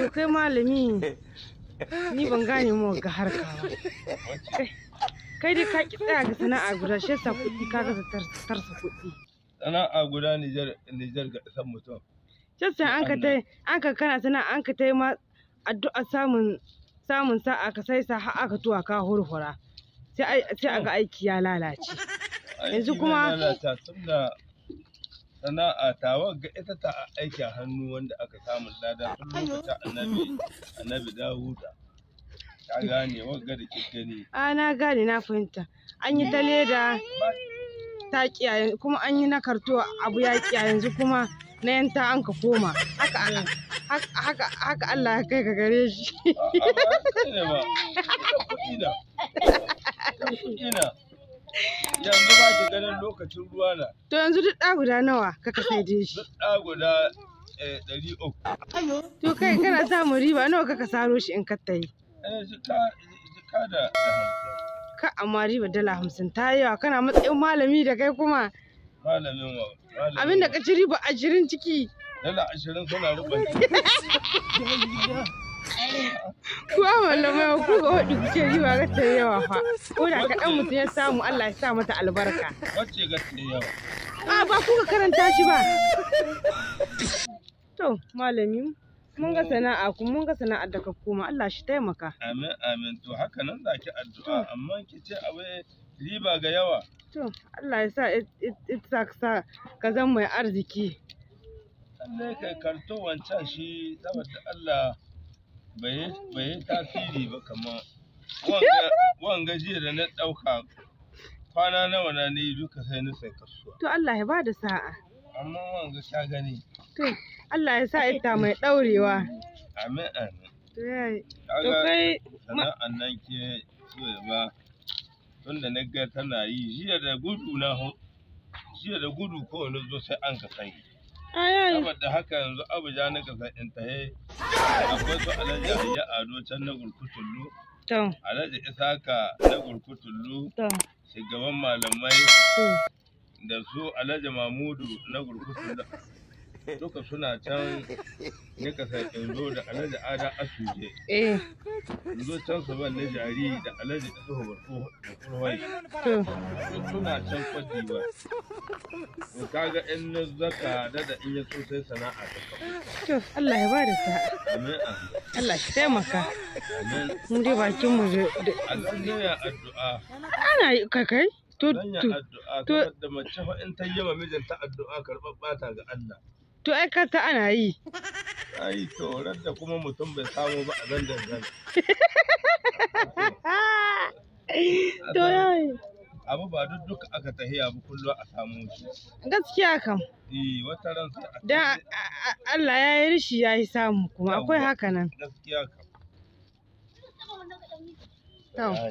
To kai malami, ni ban gane mu ga harka ba. Kai dai ka ki tsaya ga sana'a guda, shi yasa kuɗi ka gaza tarsa kuɗi. Sana'a guda Nijar ga isan mutum. Shi yasa an ka tai an ka kana sana'a an ka tai ma addu'a samun sa'a ka sai sa har aka tuwa ka hurhura. Sai a ga aiki ya lalace. Yanzu kuma lalata tunda sana'a ta wagga ita ta aiki a hannu wanda aka samu lada tun lokacin Annabi Dawuda. Ka gane wagga da kike gani. A na gane, na fahimta. An yi ta leda ta kiya, kuma an yi na karto abu ya kiya, yanzu kuma na yanta an ka koma. Haka haka haka Allah ya kai ka gare shi. A'a ba kuɗi na. Kuɗi na. Yanzu ba ki ganin lokacin ruwa na. To yanzu duk ɗa guda nawa kaka saide shi? Duk ɗa guda 300. To kai kana samun riba nawa kaka saro shi in ka tayi? Jika da 50. Ka amma riba $50 ta yawa, kana matsayin malami da kai kuma. Malamin wa? Abin da ka ci riba 20 ciki. $20 suna ruɓa. Kuwa malamai ku ga hudu kuke riba ga ta yawa fa. Ko da kaɗan mutum ya samu Allah ya sa mata albarka. Wacce ga ta yawa? A ba ku ka karanta shi ba. To malami mun ga sana'a ku mun ga sana'ar da ka koma, Allah shi taimaka. Amin amin. To haka nan za ki addu'a, amma ki ce abu riba ga yawa. To Allah ya sa ita ka zama mai arziki. Lallai kai karto wancan shi saboda Allah bai yi tasiri ba kamar wanga jiya da na ɗauka kwana nawa na ni duka sai na sai kasuwa. To Allah ya bada sa'a. Amma wanga ka gani. To Allah ya sa ita mai ɗaurewa. Amin amin. To yayi. To kai sana'an nan ke so ba tunda na ga tana yi jiya da gudu na jiya da gudu ko wani zo sai an ka sai. Saboda haka yanzu Abuja na kasa in tahe akwai su Alhaji Hayya Ado can na Gurkutullu. Alhaji Isaka na Gurkutullu. Shugaban malamai. Da su Alhaji Mamudu na Gurkutullu. Duka suna can ni kasa in zo da Alhaji Ada Asuje. In zo can su ban na jari da Alhaji Isuhu Barkurwai. Duk suna can Kwadiba. To kaga in na zaka da in ya so sai sana'a ta kawo. To Allah ya bada sa'a. Amin amin. Allah shi taimaka. Amin. Mu dai bakin mu da A addu'a. Ana yi kai kai. To to addu'a da mace fa in ta yi wa mijinta addu'a karɓar bata ga Allah. To ai ka ta ana yi. Ai to da kuma mutum bai samu ba a zandan zan. To yayi. Abu ba duk duka aka tahiya ba kullum a samu shi. Gaskiya kam. Eh wata ran sai a Dan Allah ya yi rishi ya yi samu kuma akwai haka nan. Gaskiya kam. To.